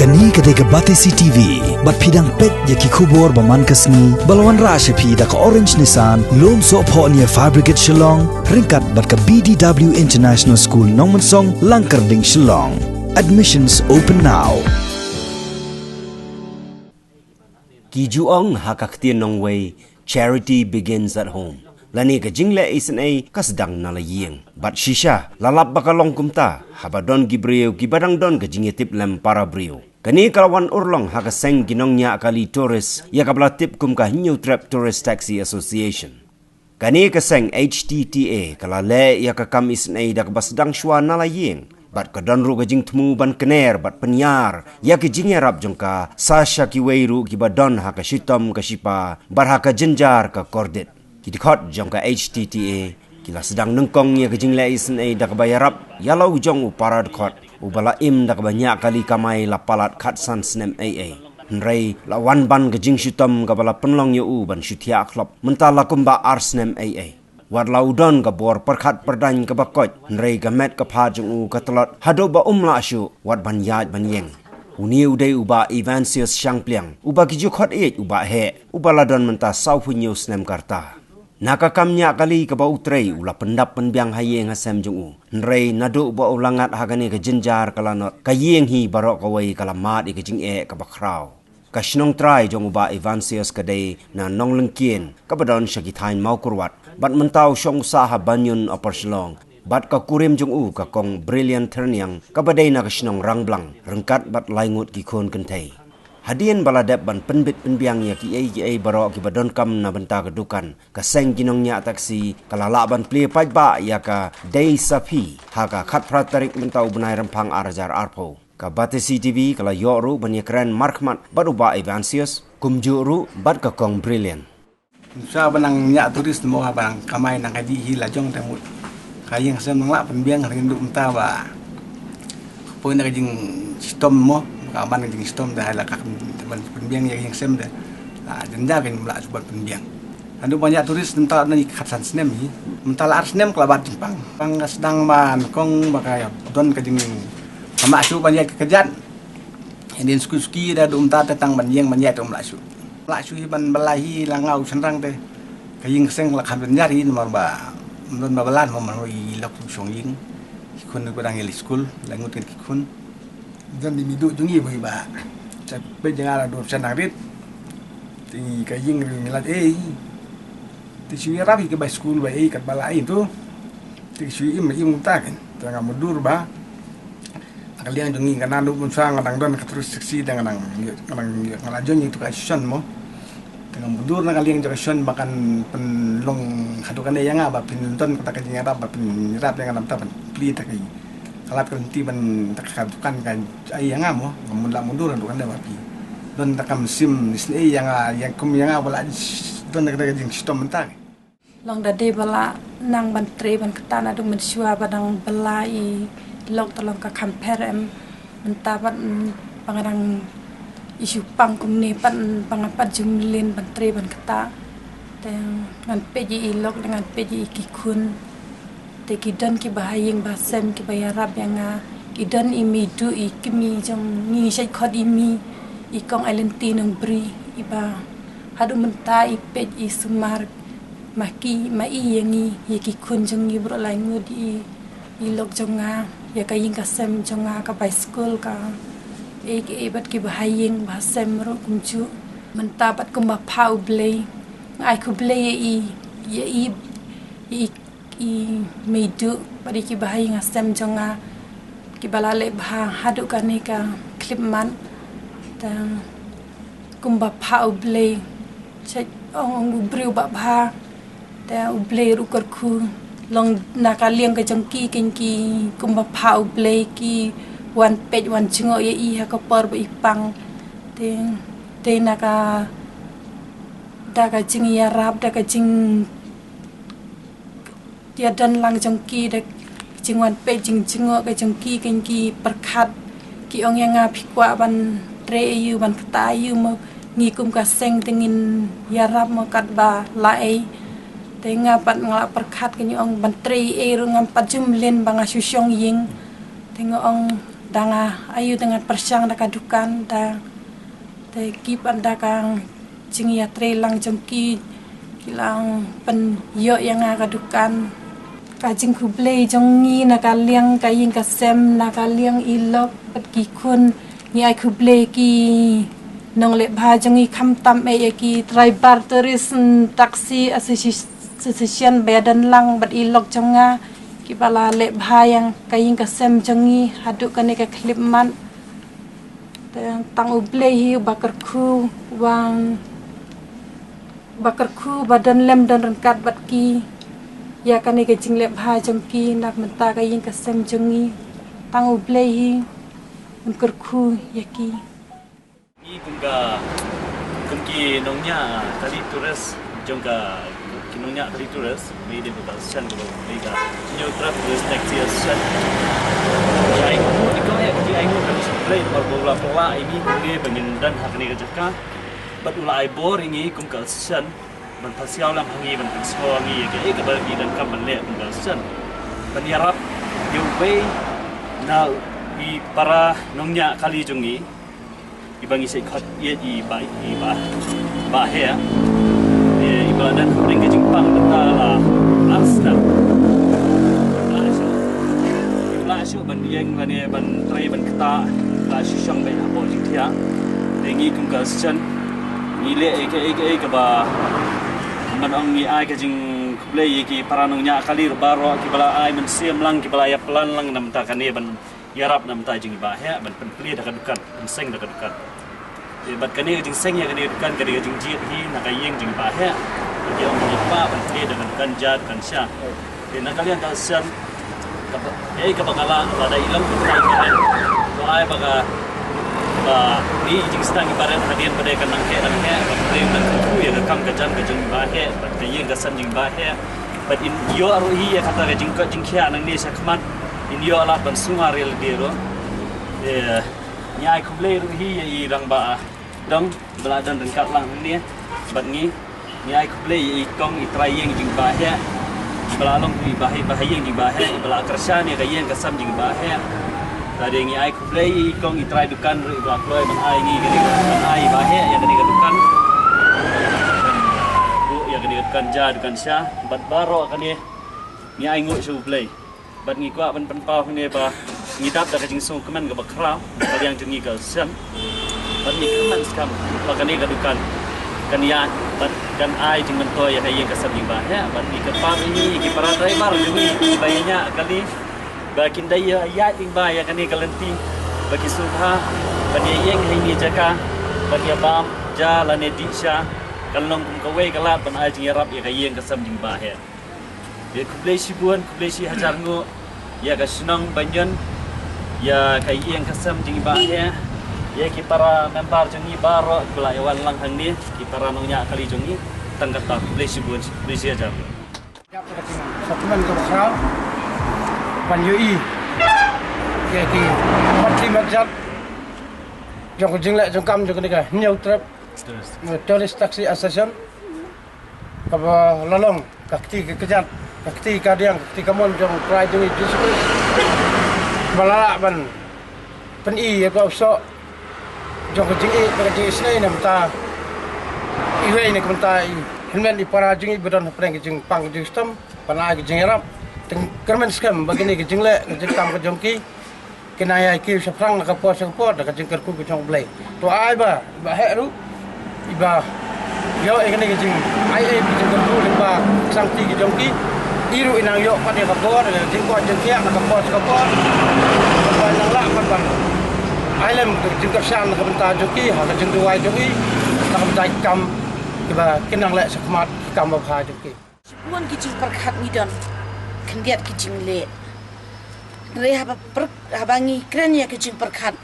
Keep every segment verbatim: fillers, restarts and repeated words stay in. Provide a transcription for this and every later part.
Kane ka dei ka Batesi T V, bad phi dang peit ïa ki khubor ba man ka sngi, ba la wanrah sha phi da ka Orange Nissan, Lumsohphoh near Fire Brigade Shillong, ryngkat bad ka B D W International School Nongmensong, Langkyrding, Shillong. Admissions open now. Ki ju ong ha ka ktien nongwei, charity begins at home. Lane ka jingleh isynei ka sdang na la ïing. Bad shisha, la lap ba ka long kumta, haba don ki briew kiba dang don ka jingïatiplem para briew. Kane ka la wan urlong ha ka seng ki nongñiah kali tourist, ïa kaba la tip kum ka Hynñiewtrep Tourist Taxi Association. Kane ka seng H T T A ka la leh ïa ka kam isynei da kaba sdang shuwa na la ïing. Bad ka don ruh ka jingthmu ban kner bad pynïar ïa ki jingïarap jong ka, sa sha kiwei ruh kiba don ha ka shitom ka shipa, bad ha ka jynjar ka kordit. Ki dkhot jong ka H T T A ki la sdang nyngkong ïa ka jingleh isynei da kaba ïarap ïa la u jong u para dkhot, uba la im da kaba ñiah kali kamai la palat khatsan snem eiei. Hynrei la wan ban ka jingshitom kaba la pynlong ïa u ban shu thiah khlop mynta la kumba ar snem eiei. Wat la u don ka bor pyrkhat pyrdaiñ kaba koit, hynrei ka met ka phad jong u ka tlot haduh ba um lah shuh wat ban ïaid ban ïeng. Une u dei u Bah Evansius Shangpliang, uba ki ju khot ïeit u Bah Heh, uba la don mynta sawphew hynñiew snem ka rta. Na ka kam ñiah kali kaba u trei, u la pyndap pynbiang ha ïing ha sem jong u. Hynrei naduh ba u la ngat ha kane ka jynjar ka lanot, ka ïing hi baroh kawei ka la mad ïa ka jingeh kaba khraw. Ka shnong trai jong u Bah Evansius ka dei na Nonglyngkien, kaba don sha ki thaiñ Mawkyrwat. Bad mynta u shong u sah ha Banyun, Upper Shillong. Bad ka kurim jong u ka Kong Brilliant Thyrniang, kaba dei na ka shnong Rangblang, ryngkat bad lai ngut ki khun kynthei. Hadien ba la dep ban pynbit pynbiang ïa kiei kiei baroh kiba donkam na bynta ka dukan, ka seng ki nongñiah taxi ka la lah ban plie paidbah ïa ka Dei Sa Phi ha ka khatphra tarik mynta u bnai Rymphang ar hajar arphew. Ka Batesi T V ka la ïoh ruh ban ïakren markhmat bad u Bah Evansius, kumjuh ruh bad ka Kong Brilliant. Shuwa ba nang ñiah tourist mo, haba nang kamai nang kaji hi la jong te mut. Ka ïing sem nang lah pynbiang, hynrei naduh mynta ba poi na ka jingshitom mo, ka man ka jingshitom te ha la ka ban pynbiang ïa ka ïing sem te. La jynjar ka, ym lah shuh ban pynbiang. Naduh ba ñiah tourist mynta na khatsan snem hi. Mynta la ar snem ka la bat jingpang. Pang ka sdang ba nyngkong ba ka don ka jing, ka ym lah shuh ban ïaid ka kjat. Hadien suki suki da dum ta te tang ban ïeng ban ïaid te ym lah shuh. Lah shuh hi ban bylla hi la nga u shynrang te. Ka ïing ka seng la kham jynjar hi namar ba ym don ba bylla, namar ba i lok u shong ïing. Ki khun ba dang ïa leit skul, la ngut ki khun. Don di miduh jong ngi ba hi ba. Sa peit jong nga la dur shan nang rit. Te ka ïing ri ngi lait ei. Te shu ïarap hi ka bai skul ba ei, kat ba la ei tu. Te shu im im ta kan. Te nga mutdur ba. Ka liang jong ngi ka nang duk bun shuwa nga dang don ka tourist taxi, dang nga dang, nga dang, nga la join ïa tu ka association mo. Te nga mutdur na ka liang jong ka association ba kan pynlong haduh kane ïa nga ba pynlong kata ka jingïarap ba pynïarap ïa nga, namar ta ban plie ta ka, ka lad ka lynti ban ta ka dukan ka ai ïa nga mo. Nga mut la mutdur haduh kane ba pynlong ta ka mynsiem isynei ïa nga, ïa kum ïa nga ba la don kata ka jingshitom mynta. Long da dei ba la nang ban trei ban kata naduh mynshuwa ba dang bylla i lok, te long ka kham pher em. Mynta pat, mm, ba nga dang i shu pang kumne pat, mm, ba nga pat ju mlien ban trei ban kata. Te ngan peit ïa i lok, te ngan peit ïa i ki khun. Te ki don kiba ha ïing ba ha sem kiba ïarap ïa nga. Ki don i mei duh, i kmie jong ngi, shait khot i mei, i Kong Ailynti Nongbri, iba haduh mynta i peit i sumar ma ki, ma i ïa ngi, ïa ki khun jong ngi baroh lai ngut, i, i lok jong nga, ïa ka ïing ka sem jong nga, ka bai skul, ka ei ka ei bad kiba ha ïing ba ha sem ruh kumjuh. Mynta bad kumba pha U Blei, nga ai khublei ïa i, ïa i, ïa i, i mei duh bad ïa kiba ha ïing ha sem jong nga, kiba la leh bha haduh kane ka khyllipmat. Te kumba pha U Blei, shait ong ong u briew ba bha. Te U Blei ruh kyrkhu, long na ka liang ka jong ki, kein ki kumba pha U Blei ki wan peit wan jngoh ïa i ha ka por ba i pang. Te, te na ka, da ka jingïarap, da ka jing ïa don lang jong ki, da jingwan peit jingjngoh ka jong ki, kein ki pyrkhat, ki ong ïa nga, phi kwah ban trei aïu, ban kata aïu mo, ngi kum ka seng te ngin ïarap mo katba la ei. Te nga pat nga la pyrkhat, kein ong ban trei ei ruh ngam pat ju mlien ba nga shu shong ïing. Te nga ong Da nga ayu da nga pyrshang da ka dukan da, da ki pat da ka jingïatreilang jong ki, ki la pynïoh ïa nga ka dukan. Ka jingkhublei jong ngi na ka liang ka ïing ka sem, na ka liang i lok bad ki khun, ngi ai khublei ki nongleh bha jong ngi, khamtam eh ïa ki driver tourist, mm, taxi association ba ïadon lang bad i lok jong nga, kiba la leh bha ïa ka ïing ka sem jong ngi haduh kane ka khyllipmat. Te tang U Blei hi uba kyrkhu, uba, uba kyrkhu, uba don lem don ryngkat bad ki ïa kane ka jingleh bha jong ki na ka bynta ka ïing ka sem jong ngi. Tang U Blei hi un kyrkhu ïa ki. Ngi kum ka, kum ki nongñiah kali tourist jong ka, ki nongñiah kali tourist, ngi dei ka association, ka dei ka Hynñiewtrep Tourist Taxi Association. Ai ngu, i kong ïa ka, ai ngu ka Blei, mar ba u la pynlah ïa ngi kumne ba ngin don ha kane ka jaka. Bad u la ai bor ïa ngi kum ka association ban pasiaw lang ha ngi, ban pynsngew ha ngi ïa kaei kaba ngi donkam ban leh kum ka association. Ban ïarap ïa uwei na i para nongñiah kali jong ngi, iba ngi shait khot ïa i Bah, i Bah, Bah Heh. Iba la don hapdeng ka jingpang mynta la ar snem. Iba la shu ban ïeng lane ban trei ban ktah, la shu shong beit hapoh jingthiah. Te ngi kum ka association ngi leh ïa kaei kaei kaba, man ong, ngi ai ka jingkhublei ïa ki para nongñiah kali ruh baroh kiba la ai mynsiem lang, kiba la ïa plan lang na bynta kane ban ïarap na bynta jong i Bah Heh ban pynplie da ka dukan, pynseng da ka dukan. Te bad kane ka jingseng ïa kane ka dukan ka dei ka jingjied hi na ka ïing jong i Bah Heh. Ka ïing jong i Bah ban plie da ka dukan ja dukan sha. Te na ka liang ka shen kaba, eh, kaba ka la, lada i long ka dukan ka, to ai ba ka, ba i jingsdang i barit hadien ba dei ka nang heh nang heh, ba plie nang kyrkhu ïa ka kam ka jam ka jong i Bah Heh bad ka ïing ka sem jong i Bah Heh. Bad in ïoh ruh hi ïa kata ka jingkoit jingkhiah nangne sha khmat. In ïoh lad ban sumar ïa lade ruh. Eh, ngi ai khublei ruh hi ïa i Rangbah Dong ba la don ryngkat lang hangne bad ngi. Ngi ai khublei ïa i kong i trai ïing jong i Bah Heh ba la long i Bah Heh, Bah Heh ïing jong i Bah Heh, ba la kyrshan ïa ka ïing ka sem jong i Bah Heh. Lada ngi ai khublei ïa i kong i trai dukan ruh ba la kloi ban ai ngi kane ka, ban ai Bah Heh ïa kane ka dukan. Buh ïa kane ka dukan ja dukan sha bad baroh kane ngi ai nguh sha U Blei. Bad ngi kwah ban pynpaw hangne ba ngi dap da ka jingsngewkmen kaba khraw na ka liang jong ngi ka sem. Bad ngi kmen skhem ba kane ka dukan kan ïaid bad kan ai jingmyntoi ïa ka ïing ka sem jong i Bah Heh. Bad ngi kyrpad ïa ngi ki para driver jong ngi ba ïa ñiah kali ba kin da ïa ïaid lyngba ïa kane ka lynti ba ki sngewbha ban ïa ïeng ha ine i jaka ban ïa bam ja lane dih sha, kan long kum kawei ka lad ban ai jingïarap ïa ka ïing ka sem jong i Bah Heh. Ïa khublei shibun, khublei shi hajar nguh ïa ka shnong Banjul, ïa ka ïing ka sem jong i Bah Heh, ïa ki para member jong ngi baroh kiba la ïa wan lang hangne, ki para nongñiah kali jong ngi. Tang kata, khublei shibun, khublei shi hajar nguh. Ïa ka jingshakri kaba khraw ban ïohi ïa ki parti marjan jong ka jingleh jong kam jong kane ka Hynñiewtrep Tourist Taxi Association. Kaba la long ka kti ka kjat, ka kti ka diang, ka kti ka mon jong u Trai jong ngi Jisu Khrist. Ba la lah ban pyni ïa ka u soh jong ka jingïeit bad ka jingisynei na bynta iwei na ka bynta i hynmen i para jong ngi ba don hapdeng ka jingpang ka jingshitom ban ai ka jingïarap. Te kyrmen skhem ba kine ka jingleh ka jingkam ka jong ki kin ïai kiew shaphrang na ka por sha ka por da ka jingkyrkhu ka jong U Blei. To ai ba, ba heh ruh iba ïoh ïa kane ka jingaiei ka jingkyrkhu lyngba ka sangti ka jong ki. I ruh i nang ïoh pat ïa ka bor, ïa ka jingkoit jingkhiah na ka por sha ka por. Ba i nang lah pat ban ai lem ka jingkyrshan na ka bynta jong ki ha ka jingduwai jong i na ka bynta ki kam kiba kin nang leh shakhmat, ki kam babha jong ki. Shibun ki jingpyrkhat ngi don khyndiat ki jingleh. Hynrei haba pyr-, haba ngi kren ïa ki jingpyrkhat,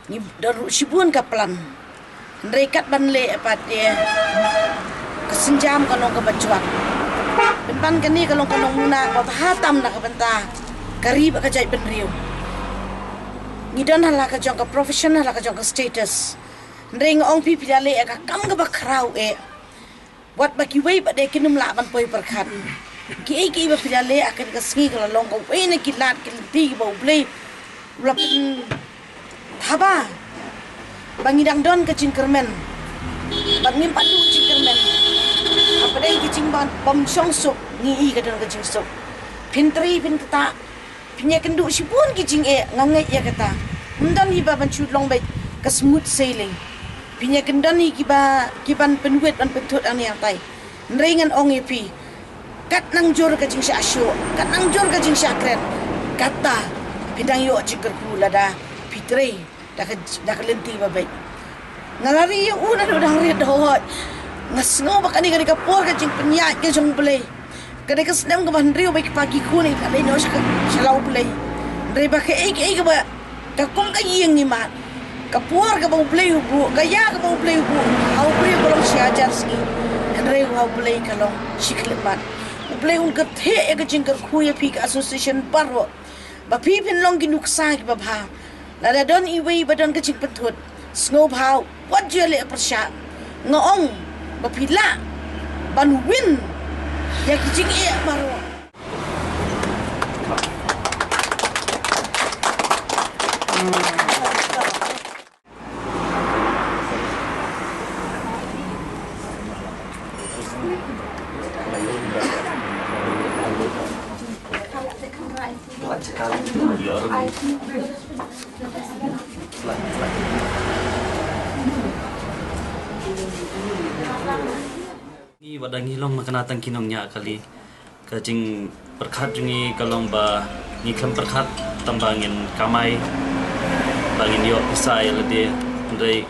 ngi don ruh shibun ka plan. Hynrei kat ban leh pat ïa ka sienjam ka long kaba jwat. Pynban kane ka long ka nongmuna kaba bha tam na ka bynta ka ri bad ka jaitbynriew. Ngi don ha la ka jong ka profession, ha la ka jong ka status. Hynrei nga ong phi, phi la leh ïa ka kam kaba khraw eh. Wat ba kiwei pat de kin ym lah ban poi pyrkhat. Kiei kiei ba phi la leh ha kane ka sngi ka la long kawei na ki lad ki lynti kiba U Blei Ba la pynthaba ba ngi dang don ka jingkyrmen, bad ngim pat duh jingkyrmen. Hapdeng ka jingbymshong suk ngi i ka don ka jingsuk. Phin trei phin ktah, phin ïakynduh shibun ki jingeh, nga ngeit ïa kata. Ym don hi ba ban shu long beit ka smooth sailing. Phin ïakynduh hi kiba, kiban pynwit ban pynthut hangne hangtai. Hynrei ngan ong ïa phi, kat nang jur ka jingshah shuh, kat nang jur ka jingshah kren, kata phi dang ïoh jingkyrkhu lada phi trei da ka, da ka lynti ba beit. Nga la ri ïa u naduh dang rit hoi. Nga sngew ba kane, kane ka por ka jingpynïaid ka jong U Blei. Ka dei ka snem kaba hynriew ba ki pa ki khun ki la leit noh sha ka, sha la U Blei. Hynrei ba kaei kaei kaba, ka kum ka ïing ngi mad. Ka por kaba U Blei u buh, ka ïa kaba U Blei u buh ha u briew ka long shi hajar sngi. Hynrei ha U Blei ka long shi khyllipmat. U Blei un kyrthieh ïa ka jingkyrkhu ïa phi ka association baroh, ba phi phin long ki nuksa kiba bha. Lada don iwei ba don ka jingpynthut, sngewbha wat ju leh pyrshah. Nga ong ba phi lah ban win ïa ki jingeh baroh. Ngi wat da ngi long makna tang ki nongñiah kali. Ka jingpyrkhat jong ngi ka long ba ngi khlem pyrkhat tang ba ngin kamai, ba ngin ïoh pisa ïa lade. Hynrei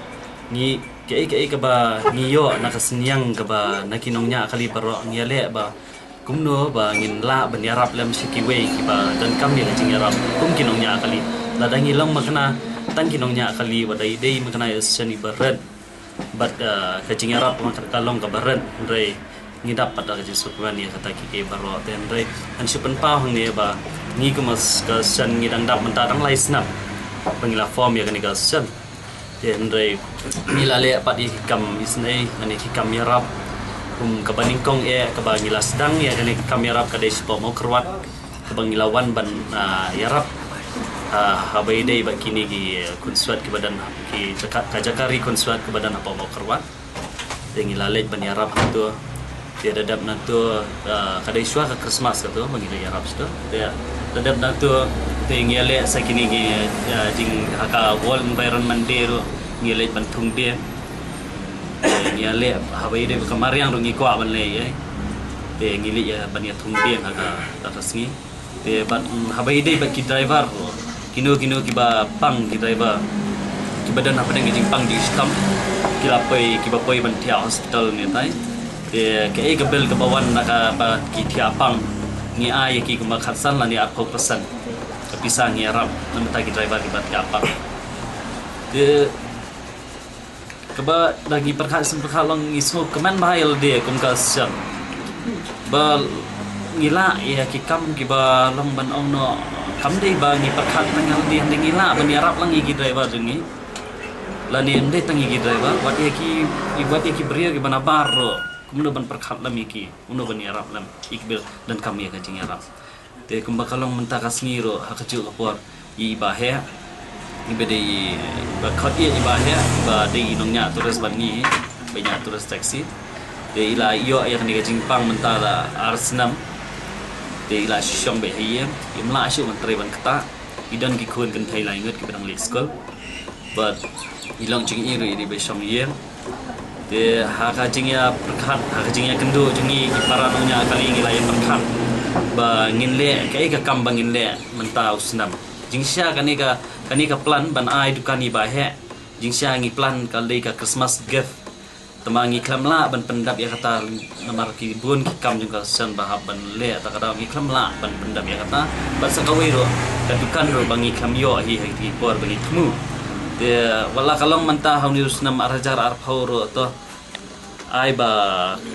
ngi, kaei kaei kaba ngi ïoh na ka synñiang kaba na ki nongñiah kali baroh, ngi ïaleh ba kumno ba ngin lah ban ïarap lem sha kiwei kiba donkam ïa ka jingïarap kum ki nongñiah kali. Lada ngi long makna tang ki nongñiah kali, wat da i dei makna ïa shisien iba rit, bad, ah, ka jingïarap ma ka long kaba rit, hynrei ngi dap pat da ka jingsngewkmen ïa kata kiei kiei baroh. Te hynrei ngan shu pynpaw hangne ba ngi kum ka association ngi dang dap mynta tang lai snem ba ngi la form ïa kane ka association. Te hynrei ngi la leh pat ïa ki kam isynei, kane ki kam ïarap kum kaba nyngkong eh kaba ngi la sdang ïa kane ki kam ïarap ka dei shapoh Mawkyrwat, kaba ngi la wan ban, ah, ïarap, ah, haba ïadei bad kine ki, eh, khunswet kiba don, ki jaka, ka jaka ri khunswet kaba don hapoh Mawkyrwat. Te ngi la leit ban ïarap hangto. Te da dep nangto, ah, ka dei shuwa ka Christmas kato ba ngi la ïarap shato. Te da dep nangto te ngi ïaleh sa kine ki, ah, jing ha ka World Environment Day ruh ngi leit ban thung dieng. Te ngi ïaleh haba ïadei bad ka mariang ruh ngi kwah ban leh ïa. Te ngi leit ïa ban ïa thung dieng ha ka, ha ka sngi. Te bad, mm, haba ïadei bad ki driver ruh, kino kino kiba pang ki driver, kiba don hapdeng ka jingpang jingshitom, ki la poi, kiba poi ban thiah hospital ne tai. Te kaei ka bill kaba wan na kaba ki thiah pang, ngi ai ïa ki kumba khatsan lane arphew percent ka pisa ngi ïarap na bynta ki driver kiba thiah pang. Te kaba da ngi pyrkhat sngewpyrkhat long ngi sngewkmen bha ïa lade kum ka association. Ba ngi lah ïa ki kam kiba long ban ong noh, kam dei ba ngi pyrkhat tang ïa lade, hynrei ngi lah ban ïarap lang ïa ki driver jong ngi. Lane ym dei tang ïa ki driver, wat ïa ki, wat ïa ki briew kiba nabar ruh, kumno ban pyrkhat lem ïa ki, kumno ban ïarap lem ïa ki ba donkam ïa ka jingïarap. Te kumba ka long mynta ka sngi ruh ha kajuh ka por, i Bah Heh, iba dei, iba khot ïa i Bah Heh, iba dei i nongñiah tourist bad ngi, iba ñiah tourist taxi. Te i la ïoh ïa kane ka jingpang mynta la ar snem. Te i la shong beit ha ïing, im lah shuh ban trei ban ktah. I don ki khun kynthei lai ngut kiba dang leit skul. Bad i long jong i ruh i dei ba shong ïing. Te ha ka jingïapyrkhat, ha ka jingïakynduh jong ngi ki para nongñiah kali ngi la ïapyrkhat ba ngin leh kaei ka kam ba ngin leh mynta u snem. Jingshisha kane ka, kane ka plan ban ai dukan i Bah Heh. Jingshisha ngi plan ka dei ka Christmas gift. Tangba ngi khlem lah ban pyndap ïa kata namar ki bun ki kam jong ka association ba hap ban leh, ta ka daw ngi khlem lah ban pyndap ïa kata. Bad sa kawei ruh ka dukan ruh ba ngi khlem ïoh hi ha ki por ba ngi thmu. Te wat la ka long mynta ha une u snem ar hajar arphew ruh to ai ba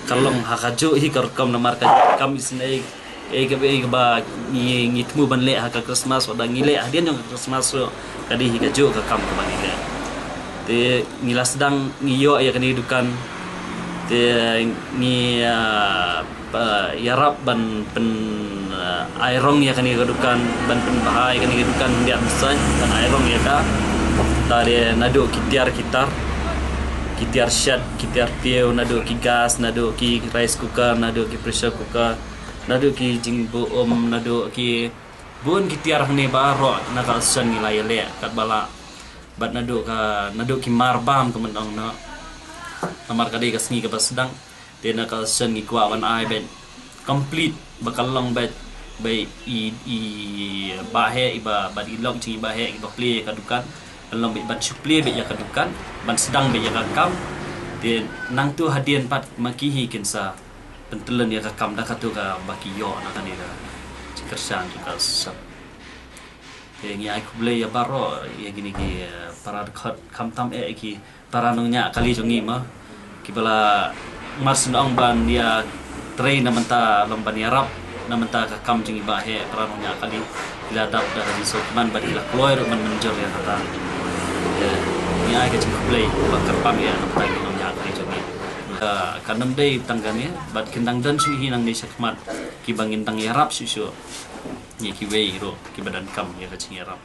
ka long ha kajuh hi ka rukom namar ka kam isynei. Ei kaba, ei kaba ngi, ngi thmu ban leh ha ka Christmas, wat da ngi leh hadien jong ka Christmas ruh ka dei hi kajuh ka kam kaba ngi leh. Te ngi la sdang ngi ïoh ïa kane dukan. Te ngi, ah, ba, ïarap ban pyn, ah, ai rong ïa kane ka dukan, ban pynbha ïa kane ka dukan, ïa ban sait, ban ai rong ïa ka. Te naduh ki tiar ki tar, ki tiar shet, ki tiar tiew, naduh ki gas, naduh ki rice cooker, naduh ki pressure cooker, naduh ki jingbuh um, naduh ki bun ki tiar hangne baroh na ka shen ngi la ïaleh katba lah. Bad naduh ka, naduh ki mar bam ka myndong noh. Namar ka dei ka sngi kaba sdang. Te na ka shen ngi kwah ban ai bad complete ba ka long bad, bad i, i bah heh, i ba, bad i lok jong i bah heh, i ba plie ka dukan. Ban long bad ban shu plie bad ïa ka dukan, ban sdang bad ïa ka kam. Te nangtu hadien pat ma ki hi kin sa pyntylun ïa ka kam da katu kaba ki ïoh na kane ka jingkyrshan jong ka sap. Te ngi ai khublei ïa baroh ïa kine ki, eh, para dkhot khamtam eh ki para nongñiah kali jong ngi ma. Kiba la mar shen ong ban ïa trei na mynta long ban ïarap na mynta ka kam jong i bah heh, para nongñiah kali. Ki la dap da ka jingsngewkmen bad ki la kloi ruh ban mynjur ïa kata. Te ngi ai ka jingkhublei ba kyrpang ïa na mynta ki nongñiah kali jong ngi. Ka, kan ym dei tang kane bad kin dang don shuh hi nangne shakhmat kiba ngin dang ïarap shuh shuh. Ïa kiwei ruh kiba donkam ïa ka jingïarap.